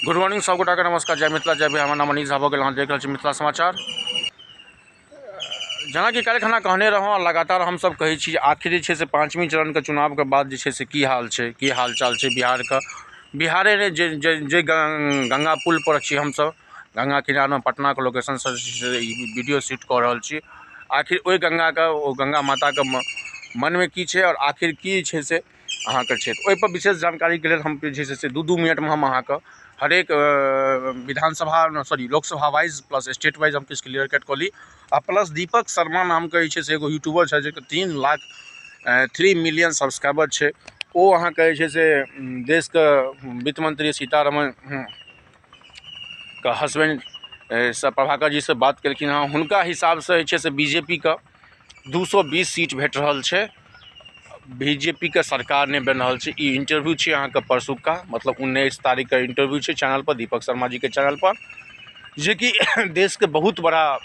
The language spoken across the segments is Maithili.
गुड मॉर्निंग सब गोटाके नमस्कार, जय मिथिला जय बिहार। हमर नाम मनीष झा भऽ गेल, अहाँ देख रहल छी मिथिला समाचार। जेनाकि काल्हि खना कहने रहौं आ लगातार हमसब कहै छी जे आखिर जे छै से पाँचवीं चरणके चुनावके बाद जे छै से की हाल छै, की हाल चाल छै बिहारके। बिहारे नहि, जे जे जे गंगा पुल पर छी हमसब, गंगा किनारमे पटनाके लोकेशनसँ जे छै से ई वीडियो शूट कऽ रहल छी। आखिर ओहि गंगाके, ओ गंगा माताके मनमे की छै आओर आखिर की छै से अहाँके छै, ओहिपर विशेष जानकारीके लेल हम जे छै से 2-2 मिनटमे हम अहाँके हरेक विधानसभा, sorry Lok Sabha wise plus state wise हम किछु क्लियर कट कऽ ली। आ प्लस दीपक शर्मा नामके जे छै से एगो यूट्यूबर छै, जेकर 3 लाख 3 मिलियन सब्सक्राइबर छै। ओ अहाँके जे छै से देशके वित्त मंत्री सीतारमण के हस्बैंड से प्रभाकर जी से बात केलखिन हँ। हुनका हिसाबसँ जे छै से बीजेपीके 220 सीट भेट रहल छै, बीजेपीके सरकार नहि बनि रहल छै। ई इंटरव्यू छै अहाँके परसुका, मतलब 19 तारीखके इंटरव्यू छै चैनल पर, दीपक शर्मा जीके चैनल पर, जेकि देशके बहुत बड़ा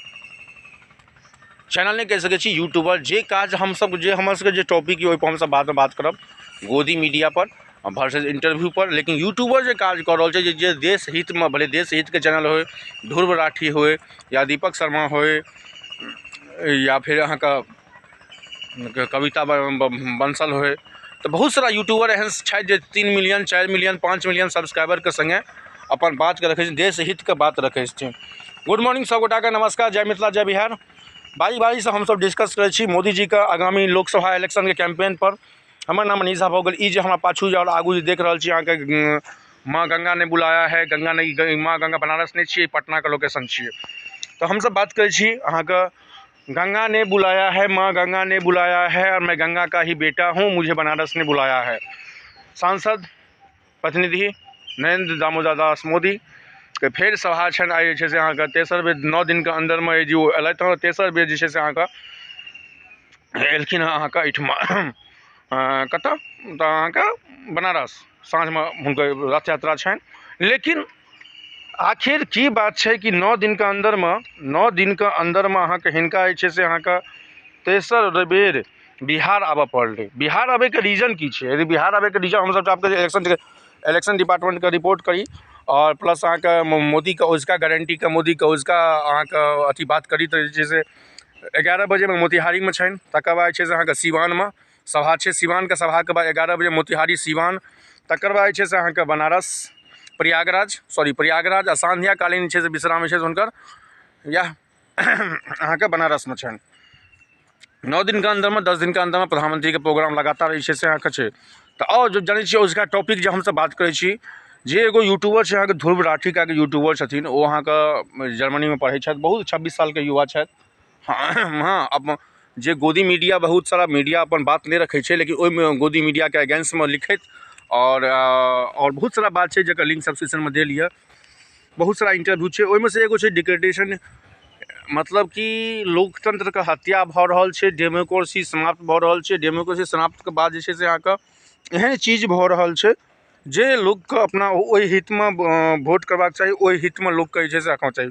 चैनल नहि कहि सकै छी, यूट्यूबर। जे काज हमसब, जे हमर सबके जे टॉपिक यऽ ओहिपर हमसब बादमे बात करब, गोदी मीडिया पर वर्सेज इंटरव्यू पर। लेकिन यूट्यूबर जे काज कऽ रहल छै, जे देश हितमे, भले देश हितके चैनल होइ, ध्रुव राठी होइ या दीपक शर्मा होइ या फिर अहाँके कविता बंसल होइ, तऽ बहुत सारा यूट्यूबर एहन छथि जे 3 मिलियन 4 मिलियन 5 मिलियन सब्सक्राइबरके सङ्गे अपन बातके रखै छथिन, देश हितके बात रखै छथिन। गुड मॉर्निंग सब गोटाके नमस्कार, जय मिथिला जय बिहार। बारी बारीसँ हमसब डिस्कस करै छी मोदीजीके आगामी लोकसभा इलेक्शनके कैंपेन पर। हमर नाम मनीष झा भऽ गेल। ई जे हमरा पाछू जे आओर आगू जे देख रहल छी अहाँके, माँ गंगा ने बुलाया है, गंगा नहि, माँ गंगा बनारस नहि छियै, पटनाके लोकेशन छियै। तऽ हमसब बात करै छी अहाँके, गंगा ने बुलाया है, माँ गंगा ने बुलाया है और मैं गंगा का ही बेटा हूँ, मुझे बनारस ने बुलाया है। सांसद प्रतिनिधि नरेंद्र दामोदर दास मोदी के फेर सभा छनि आइ जे छै से अहाँके तेसर बेर 9 दिनके अन्दरमे जे ओ एलथि हँ, तेसर बेर जे छै से अहाँके एलखिन हँ अहाँके एहिठमा कतऽ, तऽ अहाँके बनारस साँझमे हुनकर रथ यात्रा छनि। लेकिन आखिर की बात छै कि 9 दिनके अन्दरमे, 9 दिनके अन्दरमे अहाँके हिनका जे छै से अहाँके तेसर बेर बिहार आबऽ पड़लै। बिहार आबैके रीजन की छै? यदि बिहार आबैके रीजन हमसब चाहब इलेक्शन डिपार्टमेंटके रिपोर्ट करी और प्लस अहाँके मोदीके ओझका गारंटीके, मोदीके ओझका अहाँके अथी बात करी, तऽ जे छै से 11 बजेमे मोतिहारीमे छनि, तकर बाद जे छै से अहाँके सिवानमे सभा छै, सिवानके सभाके बाद 11 बजे मोतिहारी सिवान, तकर बाद जे छै से अहाँके बनारस प्रयागराज, सॉरी प्रयागराज, आ सांध्याकालीन छै से विश्राम जे छै से हुनकर इएह अहाँके बनारसमे छनि। 9 दिनके अन्दरमे, 10 दिनके अन्दरमे प्रधानमंत्रीके प्रोग्राम लगातार जे छै से अहाँके छै। तऽ आओर जे जनै छियै उसका टॉपिक जे हमसब बात करै छी, जे एगो यूट्यूबर छै अहाँके ध्रुव राठी के यूट्यूबर छथिन, ओ अहाँके जर्मनीमे पढ़ै छथि, बहुत 26 सालके युवा छथि। हँ, अपन जे गोदी मीडिया, बहुत सारा मीडिया अपन बात नहि रखै छै, लेकिन ओहिमे गोदी मीडियाके अगेंस्टमे लिखैत और बहुत सारा बात छै जकर लिंक सब्सक्रिप्शनमे देल यऽ। बहुत सारा इंटरव्यू छै, ओहिमे से एगो छै डिग्रेडेशन, मतलब कि लोकतंत्रके हत्या भऽ रहल छै, डेमोक्रेसी समाप्त भऽ रहल छै। डेमोक्रेसी समाप्तके बाद जे छै से अहाँके एहन चीज भऽ रहल छै जे लोकके अपना ओहि हितमे वोट करबाक चाही, ओहि हितमे लोकके जे छै से रखना चाही।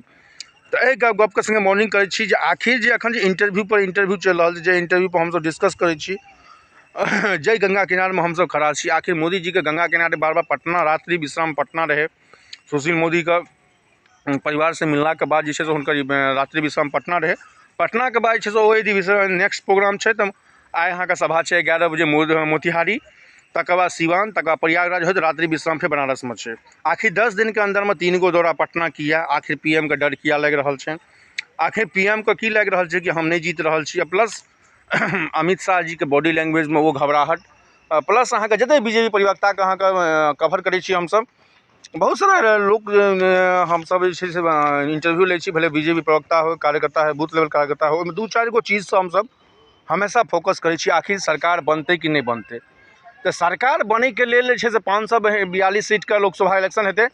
तऽ एहि गपके सङ्गे मॉर्निंग करै छी जे आखिर जे एखन जे इंटरव्यू पर इंटरव्यू चलि रहल छै, जे इंटरव्यू पर हमसब डिस्कस करै छी, जाहि गंगा किनारमे हमसब खड़ा छी, आखिर मोदीजीके गंगा किनारे बार बार पटना रात्रि विश्राम पटना रहै, सुशील मोदीके परिवारसँ मिललाके बाद जे छै से हुनकर रात्रि विश्राम पटना रहै। पटनाके बाद जे छै से ओ यदि नेक्स्ट प्रोग्राम छै तऽ आइ अहाँके सभा छै 11 बजे मोतिहारी, तकर बाद सिवान, तकर बाद प्रयागराज होइत रात्रि विश्राम फेर बनारसमे छै। आखिर 10 दिनके अन्दरमे 3 गो दौरा पटना किया? आखिर पी एम के डर किया लागि रहल छै? आखिर पी एम के की लागि रहल छै कि हम नहि जीत रहल छी? प्लस अमित शाह जीके बॉडी लैंग्वेजमे ओ घबराहट, प्लस अहाँके जतेक बीजेपी प्रवक्ताके अहाँके कवर करै छी हमसब, बहुत सारा लोक हमसब जे छै से इंटरव्यू लै छी, भले बीजेपी प्रवक्ता हो, कार्यकर्ता हो, बूथ लेवल कार्यकर्ता हो, ओहिमे 2-4 गो चीजसँ हमसब हमेशा फोकस करै छी आखिर सरकार बनतै कि नहि बनतै। तऽ सरकार बनैके लेल जे छै से 542 सीटके लोकसभा इलेक्शन हेतै,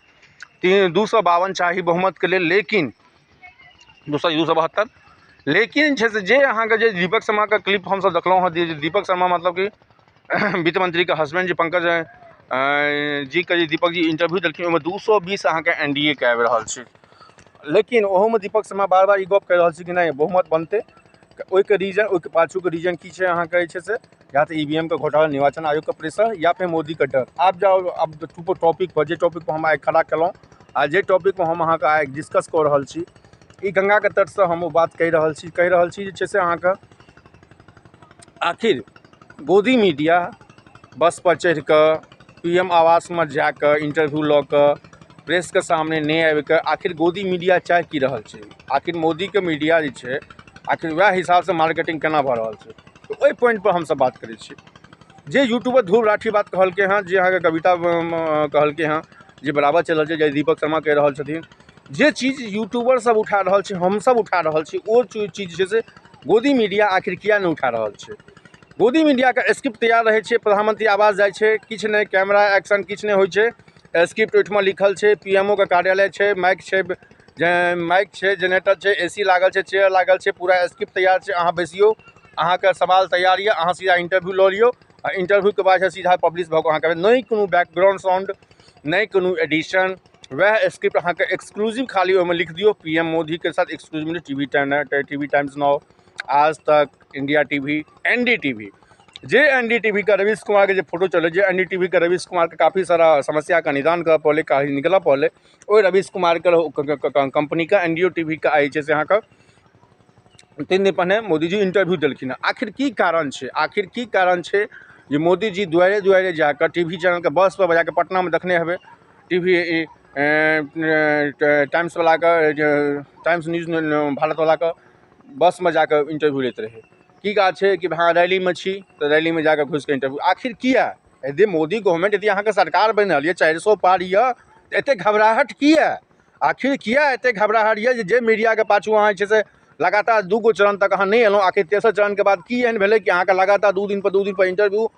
252 चाही बहुमतके लेल, लेकिन 272, लेकिन छै से जे अहाँके जे दीपक शर्माके क्लिप हमसब देखलहुँ हँ, जे दीपक शर्मा मतलब कि वित्त मंत्रीके हस्बैंड जे पंकज जी के जे दीपक जी इंटरव्यू देलखिन, ओहिमे 220 अहाँके एन डी ए के आबि रहल छै। लेकिन ओहोमे दीपक शर्मा बार बार ई गप कहि रहल छै कि नहि बहुमत बनतै, ओहिके रीजन, ओहिके पाछूके रीजन की छै अहाँके जे छै से या तऽ ई वी एम के घोटाला, निर्वाचन आयोगके प्रेशर, या फेर मोदीके डर। आब जाउ, आब टॉपिक पर, जे टॉपिक पर हम आइ खड़ा केलहुँ, आ जे टॉपिकमे हम अहाँके आइ डिस्कस कऽ रहल छी, ई गंगाके तटसँ हम ओ बात कहि रहल छी, कहि रहल छी जे छै से अहाँके आखिर गोदी मीडिया बसपर चढ़ि कऽ पी एम आवासमे जा कऽ इंटरव्यू लऽ कऽ प्रेसके सामने नहि आबि कऽ आखिर गोदी मीडिया चाहि की रहल छै? आखिर मोदीके मीडिया जे छै, आखिर वएह हिसाबसँ मार्केटिंग केना भऽ रहल छै? तऽ ओहि पॉइंटपर हमसभ बात करै छी। जे यूट्यूबर ध्रुव राठी बात कहलकै हँ, जे अहाँके कविता कहलकै हँ, जे बराबर चलि रहल छै, जे दीपक शर्मा कहि रहल छथिन, जे चीज यूट्यूबर सब उठा रहल छै, हमसब उठा रहल छी, ओ चीज जे छै से गोदी मीडिया आखिर किया नहि उठा रहल छै? गोदी मीडियाके स्क्रिप्ट तैयार रहै छै, प्रधानमंत्री आवास जाइ छै, किछु नहि कैमरा एक्शन किछु नहि होइ छै, स्क्रिप्ट ओहिठमा लिखल छै, पी एम ओ के कार्यालय छै, माइक छै, जे माइक छै, जेनरेटर छै, ए सी लागल छै, चेयर लागल छै, पूरा स्क्रिप्ट तैयार छै। अहाँ बैसियौ, अहाँके सवाल तैयार यऽ, अहाँ सीधा इंटरव्यू लऽ लियौ आ इंटरव्यूके बाद सीधा पब्लिश भऽ कऽ अहाँके नहि कोनो बैकग्राउंड साउंड, नहि कोनो एडिशन, वएह स्क्रिप्ट अहाँके एक्सक्लूसिव खाली ओहिमे लिख दियौ पी एम मोदीके साथ exclusive T V time, T V Times Now, Aaj Tak, India T V, N D T V. जे एन डी टी वी के रवीश कुमारके जे फोटो चलै, जे एन डी टी वी के रवीश कुमारके काफी सारा समस्याके निदान करऽ पड़लै, काफी निकलऽ पड़लै, ओहि रवीश कुमारके कम्पनीके N D O T V के आइ जे छै से अहाँके 3 दिन पहिने मोदीजी इंटरव्यू देलखिन हँ। आखिर की कारण छै? आखिर की कारण छै जे मोदीजी दुआरे दुआरे जाकऽ टी वी चैनलके बसपर बजाकऽ पटनामे देखने हेबै, टी वी टाइम्सवलाके, टाइम्स न्यूज भारतवलाके बसमे जाकऽ इंटरव्यू लैत रहै? की काज छै कि अहाँ रैलीमे छी तऽ रैलीमे जाकऽ घुसिकऽ इंटरव्यू, आखिर किया? यदि मोदी गवर्नमेंट, यदि अहाँके सरकार बनि रहल यऽ, 400 पार यऽ, एते घबराहट किया? आखिर किया एते घबराहट यऽ जे मीडियाके पाछू अहाँ जे छै से लगातार 2 गो चरण तक अहाँ नहि एलहुँ? आखिर तेसर चरणके बाद की एहन भेलै कि अहाँके लगातार 2 दिन पर 2 दिन पर इंटरव्यू,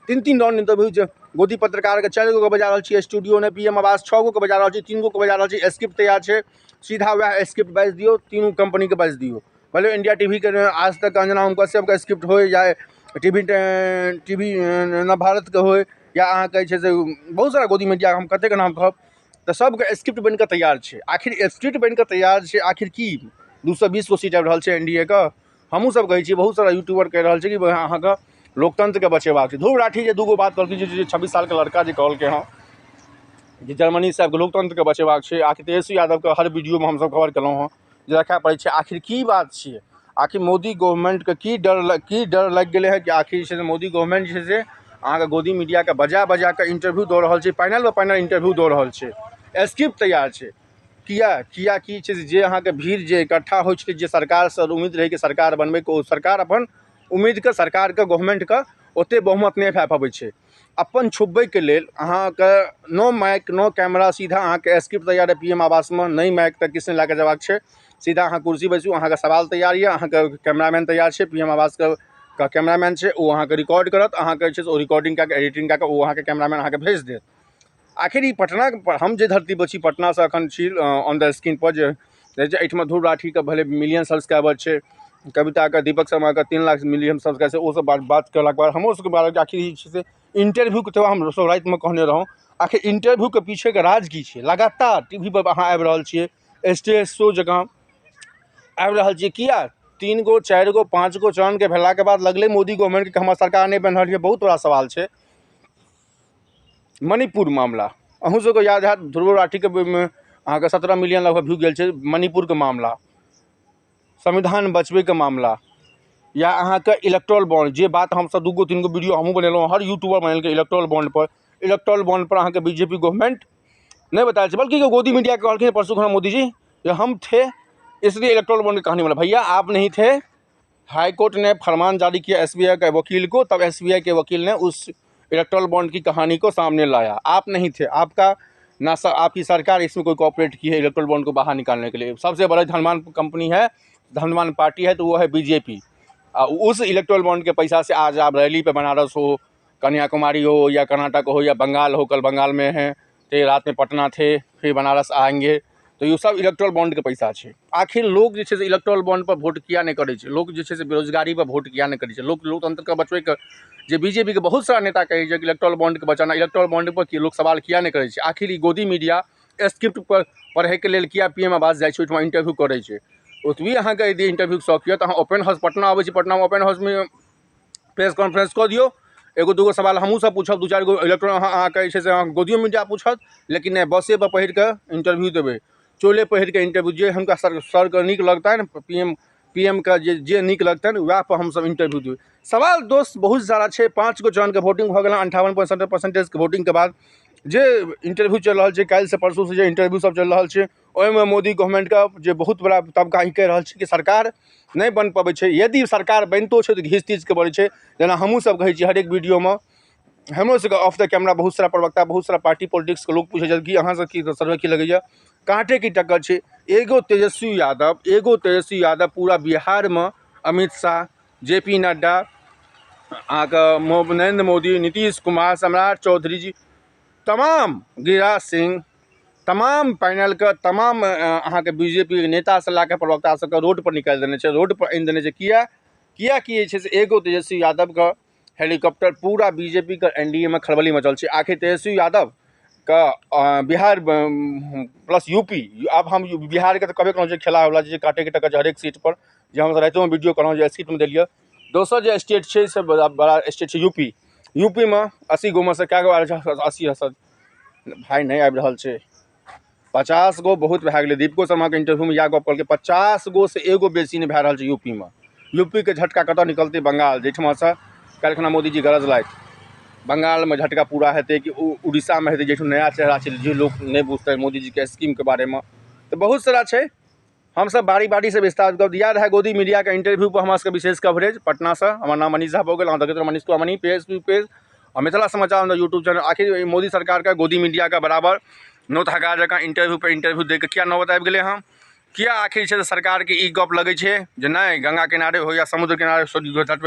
3-3 राउंड इंटरव्यू, जे गोदी पत्रकारके 4 गोके बजा रहल छी स्टूडियो ने, पी एम आवास 6 गोके बजा रहल छी, 3 गोके बजा रहल छी, स्क्रिप्ट तैयार छै, सीधा वएह स्क्रिप्ट बाजि दियौ, तीनू कम्पनीके बाजि दियौ, भले इंडिया टी वी के आज तक अंजना ओम कश्यपके स्क्रिप्ट होइ या टी वी नव भारतके होइ या अहाँके जे छै से बहुत सारा गोदी मीडिया, हम कतेक नाम कहब, तऽ सबके स्क्रिप्ट बनिकऽ तैयार छै। आखिर स्क्रिप्ट बनिकऽ तैयार छै, आखिर की 220 गो सीट आबि रहल छै एन डी ए के? हमहूँ सब कहै छियै, बहुत सारा यूट्यूबर कहि रहल छै कि अहाँके लोकतंत्रके बचेबाक छै। ध्रुव राठी जे 2 गो बात कहलखिन, जे 26 सालके लड़का जे कहलकै हँ जे जर्मनी से लोकतंत्रके बचेबाक छै, आखिर तेजस्वी यादवके हर वीडियोमे हमसब कवर केलहुँ हँ जे देखय पड़ै छै। आखिर की बात छियै? आखिर मोदी गवर्नमेंटके की डर लागि गेलै हँ कि आखिर जे छै से मोदी गवर्नमेंट जे छै से अहाँके गोदी मीडियाके बजा बजा कऽ इंटरव्यू दऽ रहल छै, पैनल पर पैनल इंटरव्यू दऽ रहल छै, स्क्रिप्ट तैयार छै? किया किया की छै जे अहाँके भीड़ जे इकट्ठा होइ छै, जे सरकारसँ उम्मीद रहै कि सरकार बनबैके, ओ सरकार अपन उम्मीदके सरकारके गवर्नमेंटके ओतेक बहुमत नहि भए पबै छै। अपन छुपबैके लेल अहाँके नो माइक नो कैमरा, सीधा अहाँके स्क्रिप्ट तैयार है पी एम आवासमे, नहि माइक तऽ किछु नहि लए कऽ जेबाक छै, सीधा अहाँ कुर्सी बैसू, अहाँके सवाल तैयार यऽ, अहाँके कैमरामैन तैयार छै, पी एम आवासके कैमरामैन छै, ओ अहाँके रिकॉर्ड करत, अहाँके जे छै से ओ रिकॉर्डिंग कए कऽ एडिटिंग कए कऽ ओ अहाँके कैमरामैन अहाँके भेज देत। आखिर ई पटना हम जे धरती पर छी, पटनासँ एखन छी ऑन the screen पर, जे एहिठमा ध्रुव राठीके भले मिलियन सब्सक्राइबर छै, कविताके, दीपक शर्माके 3 लाख मिलियन सब्सक्राइबर छै, ओसब बात केलाके बाद हमरो सबके बारे आखिर ई छै से इंटरव्यूके तऽ हम सब रातिमे कहने रहौँ, आखिर इंटरव्यूके पीछेके राज की छै? लगातार टी वी पर अहाँ आबि रहल छियै, स्टेज शो जकाँ आबि रहल छियै, किया? 3 गो 4 गो 5 गो चरणके भेलाके बाद लगलै मोदी गवर्नमेंटके हमर सरकार नहि बनि रहल यऽ। बहुत बड़ा सवाल छै। मणिपुर मामला अहूँ सबके याद हैत, ध्रुव राठीके अहाँके 17 मिलियन लगभग व्यू गेल छै। मणिपुरके मामला, संविधान बचबैके मामला, या अहाँके इलेक्ट्रल बॉन्ड, जे बात हमसब 2 गो 3 गो वीडियो हमहूँ बनेलहुँ, हर यूट्यूबर बनेलकै इलेक्ट्रल बॉन्ड पर। इलेक्ट्रल बॉन्ड पर अहाँके बीजेपी गवर्नमेंट नहि बतायल छै, बल्कि गोदी मीडिया कहलखिन परसू खना मोदी जी जे हम थे इसलिए इलेक्ट्रल बॉन्ड की कहानी बोला। भैया आप नहीं थे, हाईकोर्ट ने फरमान जारी किया एस बी I के वकील को, तब एस बी I के वकील ने उस इलेक्ट्रल बॉन्ड की कहानी को सामने लाया। आप नहीं थे, आपका ना आपकी सरकार इसमें कोई कोऑपरेट की है इलेक्ट्रल बॉन्ड को बाहर निकालने के लिए। सबसे बड़ा धनवान कंपनी है, धनवान पार्टी है, तो वो है बीजेपी। उस इलेक्ट्रल बॉन्ड के पैसा से आज आप रैली पे बनारस हो, कन्याकुमारी हो, या कर्नाटक हो, या बंगाल हो, कल बंगाल में हैं थे, रात में पटना थे, फिर बनारस आएंगे, तो ये सब इलेक्ट्रल बॉन्ड के पैसा है। आखिर लोग जे छै से इलेक्ट्रल बॉन्ड पर वोट किया नहीं करै छै? लोग जे छै से बेरोजगारी पर वोट किया नहीं करै छै? लोग लोकतंत्र के बचबै के जे बीजेपी के बहुत सारा नेता कहै छै कि इलेक्ट्रल बॉन्ड के बचाना, इलेक्ट्रल बॉन्ड पर की लोग सवाल किया नहीं करै छै? आखिर ई गोदी मीडिया स्क्रिप्ट पर पढ़ैके लेल किया पी एम आवास जाइ छै, ओहिठमा इंटरव्यू करै छै? ओतबी अहाँके यदि इंटरव्यूके शौक यऽ तऽ अहाँ ओपन हाउस पटना अबै छी, पटनामे ओपन हाउसमे प्रेस कॉन्फ्रेंस कऽ दियौ, एगो दूगो सवाल हमहूँ सब पूछब, दू चारि गो इलेक्ट्रॉन अहाँके जे छै से अहाँके गोदियो मीडिया पूछत, लेकिन नहि बसेपर पहिर कऽ इंटरव्यू देबै, चोले पहिर कऽ इंटरव्यू, जे हुनका सरके नीक लगतनि, पी एम के जे नीक लगतनि वएहपर हमसब इंटरव्यू देबै। सवाल दोस्त बहुत सारा छै। 5 गो चरणके वोटिंग भऽ गेल, 58.70 परसेंटेजके वोटिंगके बाद जे इंटरव्यू चलि रहल छै, काल्हिसँ परसूसँ जे इंटरव्यू सब चलि रहल छै, ओहिमे मोदी गवर्नमेन्टके जे बहुत बड़ा तबका ई कहि रहल छै कि सरकार नहि बनि पबै छै। यदि सरकार बनितो छै तऽ घीच तीचके बनै छै, जेना हमहूँ सब कहै छियै हरेक वीडियोमे। हमरो सबके ऑफ the camera बहुत सारा प्रवक्ता, बहुत सारा पार्टी पॉलिटिक्सके लोक पूछै छथि कि अहाँ सब की सर्वे की लगैए, काँटे की टक्कर छै। एगो तेजस्वी यादव पूरा बिहारमे अमित शाह, जे पी नड्डा, अहाँके नरेन्द्र मोदी, नीतीश कुमार, सम्राट चौधरी जी, तमाम गिरिराज सिंह, तमाम पैनलके तमाम अहाँके बी जे पी के नेतासँ लए कऽ प्रवक्ता सबके रोडपर निकालि देने छै, रोडपर आनि देने छै। किया कि जे छै से एगो तेजस्वी यादवके हेलीकॉप्टर पूरा बी जे पी के एन डी ए मे खलबली मचल छै। आखिर तेजस्वी यादवके बिहार प्लस यू पी, आब हम बिहारके तऽ कहबे केलहुँ जे खेलावला जे काटेके टक्कर छै हरेक सीटपर, जे हम रातिओमे वीडियो कहलहुँ जे सीटमे देलियै। दोसर जे स्टेट छै से बड़ा स्टेट छै यू पी। यू पी मे 80 गोमे से कए गो आयल छै? 80 भाय नहि आबि रहल छै, 50 गो बहुत भए गेलै। दीपको शर्माके इंटरव्यूमे इएह गप कहलकै, 50 गो से एगो बेसी नहि भए रहल छै यू पी मे। यू पी के झटका कतऽ निकलतै? बंगाल, जाहिठमासँ काल्हिखना मोदीजी गरजलथि, बंगालमे झटका पूरा हेतै कि उड़ीसामे हेतै, जाहिठाम नया चेहरा छै, जे लोक नहि बुझतै मोदीजीके स्कीमके बारेमे। तऽ बहुत सारा छै, हमसब बारी बारीसँ विस्तार करब। इएह रहै गोदी मीडियाके इंटरव्यू पर हमरा सबके विशेष कवरेज पटनासँ। हमर नाम मनीष झा भऽ गेल, अहाँ देखैत रहू Manish Kumar money Facebook page आ मिथिला समाचार यूट्यूब चैनल। आखिर मोदी सरकारके गोदी मीडियाके बराबर नोत हकार जकाँ इंटरव्यू पर इंटरव्यू दऽ कऽ किया नौबत आबि गेलै हँ? किया आखिर छै सरकारके ई गप लगै छै जे नहि गंगा किनारे हो या समुद्र किनारे तट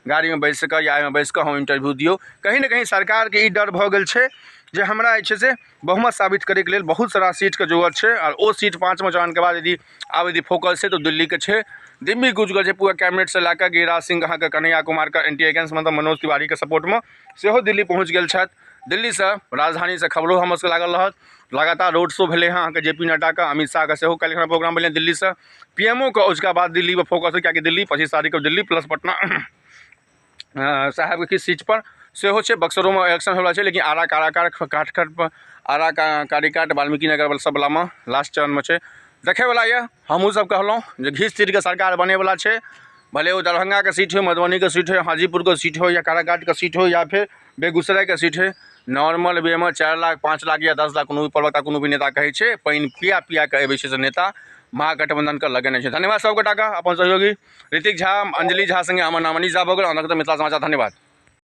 गाड़ीमे बैस कऽ या एहिमे बैस कऽ हम इंटरव्यू दियौ? कहीं ने कहीं सरकारके ई डर भऽ गेल छै जे हमरा जे छै से बहुमत साबित करैके लेल बहुत सारा सीटके जरूरत छै, आओर ओ सीट 5वां चरणके बाद यदि आब यदि फोकस छै तऽ दिल्लीके छै। दिल्ली गुजर छै पूरा कैबिनेटसँ लए कऽ गिरिराज सिंह अहाँके कन्हैया कुमारके एंटी अगेंस्ट मतलब मनोज तिवारीके सपोर्टमे सेहो दिल्ली पहुँच गेल छथि। दिल्लीसँ राजधानीसँ खबरो हमर सबके लागल रहत। लगातार रोड शो भेलै हँ अहाँके जे पी नड्डाके, अमित शाहके सेहो काल्हिखना प्रोग्राम भेलै दिल्लीसँ। पी एम ओ के उसके बाद दिल्लीमे फोकस है, कियाकि दिल्ली 25 तारीखके दिल्ली प्लस पटना साहेबके किछु सीटपर सेहो छै। बक्सरोमे इलेक्शन होवला छै, लेकिन आरा काराकाट काटखट आरा कारीकाट वाल्मीकि नगर सबवलामे लास्ट चरणमे छै। देखैवला यऽ, हमहूँ सब कहलहुँ जे घीच तीरके सरकार बनैवला छै, भले ओ दरभंगाके सीट हो, मधुबनीके सीट हो, हाजीपुरके सीट हो, या काराकाटके सीट हो, या फिर बेगूसरायके सीट हो। नॉर्मल वेमे 4 लाख 5 लाख या 10 लाख कोनो भी प्रवक्ता कोनो भी नेता कहै छै, पानि पिया पिया कऽ अबै छै से नेता महागठबंधनके लगेने छै। धन्यवाद सब गोटाके। अपन सहयोगी ऋतिक झा, अंजलि झा संगे हमर नाम मनीष झा भऽ गेल। अहाँ मिथिला समाचार। धन्यवाद।